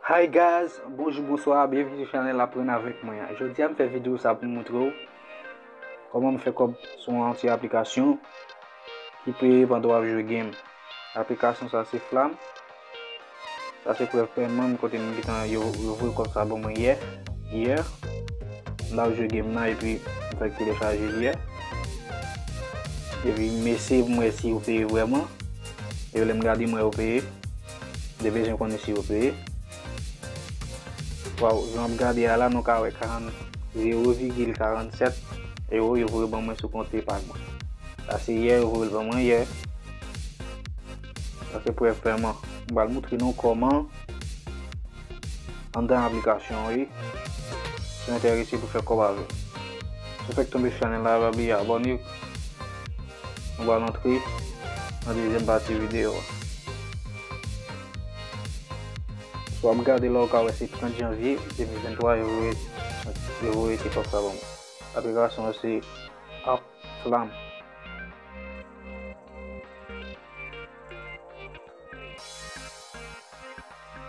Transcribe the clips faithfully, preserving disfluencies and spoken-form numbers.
Hi guys, bonjou, bonswa, byenvini sou chanèl Aprann Avèk Mwen an. Jodi a m fè videyo sa pou m montre w kòman m fè kòb sou yon ti aplikasyon ki peye pandan w ap jwe game. Aplikasyon sa se Flam. Sa se prèv pèman m kote m gentan yo, yo voye kòb sa ban mwen yè. Yè. M t ap jwe game nan epi m fèk telechaje l yè. Epi m eseye pou m wè si yo peye vrèman. Epi lè m gade m wè yo peye. M te bezwen konnen si yo peye. Waw, jan w ap gade a la, nou ka wè karant, zewo vigil karannsèt ewo yo voye ban mwen sou kont PayPal mwen. Sa se yè, yo voye l ban mwen yè. Sa se prèv pèman. M pral montre nou kòman anndan aplikasyon an, wi. Si w enterese pou fè kòb avè l. Si w fèk tonbe sou chanèl la, pa bliye abòne. Nou pral antre nan dezyèm pati videyo a. Si w ap gade la, ou ka wè se trant janvye de mil venntwa yo voye, yo voye ti kòb sa ban mwen. Aplikasyon an se App Flam.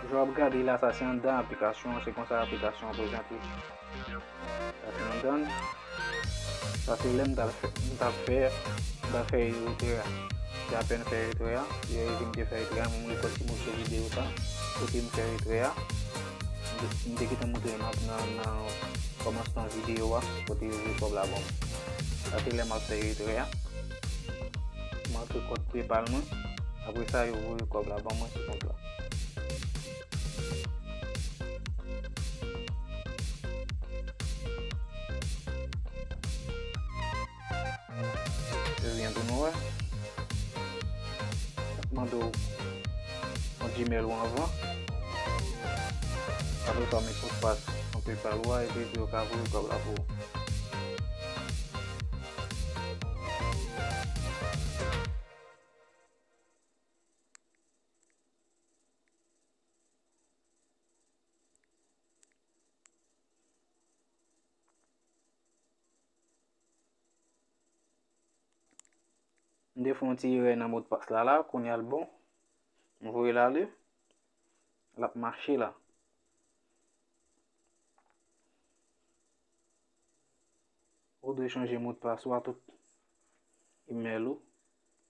Jan w ap gade la, sa se anndan aplikasyon an, se konsa aplikasyon an prezante. Sa se anndan l. Sa se lè m t al fè, m t al fè, m t al fè retrè a. M te apèn fè retrè a, yo di m te fè retrè a, mwen m rekòd ti moso videyo sa, kote m fè retrè a. M te, m te gentan montre nan, nan, nan kòmansman videyo a, kote yo voye kòb la ban mwen. Sa se lè m ap fè retrè a. M antre kòd PayPal mwen. Apre sa, yo voye kòb la ban mwen sou kont la. Ebyen, pou nou wè. Mande w yon Gmail ou anvan. Apre sa, w met modpas nan PayPal ou a, epi yo ka voye kòb la pou ou. M te fè yon ti erè nan modpas la la, kounye a l bon. M voye l ale. L ap mache la. Ou dwe chanje modpas ou a tout email ou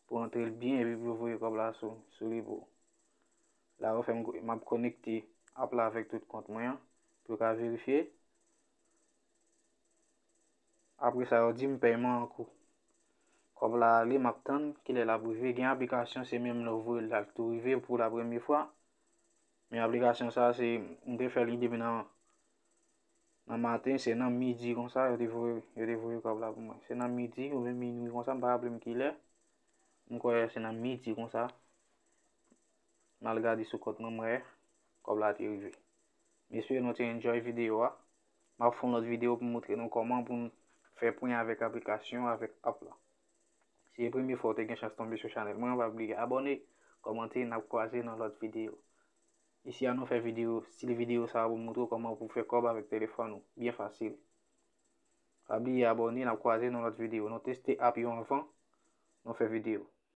pou antre l byen epi pou yo voye kòb la sou, sou li pou ou. La yo fè m, m ap konekte app la avèk tout kont mwen an pou yo ka verifye. Apre sa, yo di m pèyman an kou. Kòb la ale, m ap tann kilè l ap rive. Gen aplikasyon, se menm lè w voye l, l ap tou rive pou la premye fwa. Men aplikasyon sa, se, m te fè li depi nan, nan maten, se nan midi konsa, yo te voye, yo te voye kòb la pou mwen. Se nan midi oubyen minwi konsa, m pa raple m kilè. M kwè se nan midi konsa. M al gade sou kont mwen, m wè kòb la te rive. M espere nou te enjoy videyo a. M ap fè yon lòt videyo pou m montre nou kòman pou n fè pwen avèk aplikasyon, avèk app la. Si se premye fwa w te gen chans tonbe sou chanèl mwen an, pa bliye abòne, kòmante, n ap kwaze nan lòt videyo. Isi a nou fè videyo, stil videyo sa a pou m montre w kòman pou fè kòb avèk telefòn ou, byen fasil. Pa bliye abòne, n ap kwaze nan lòt videyo. Nou teste app yo anvan nou fè videyo.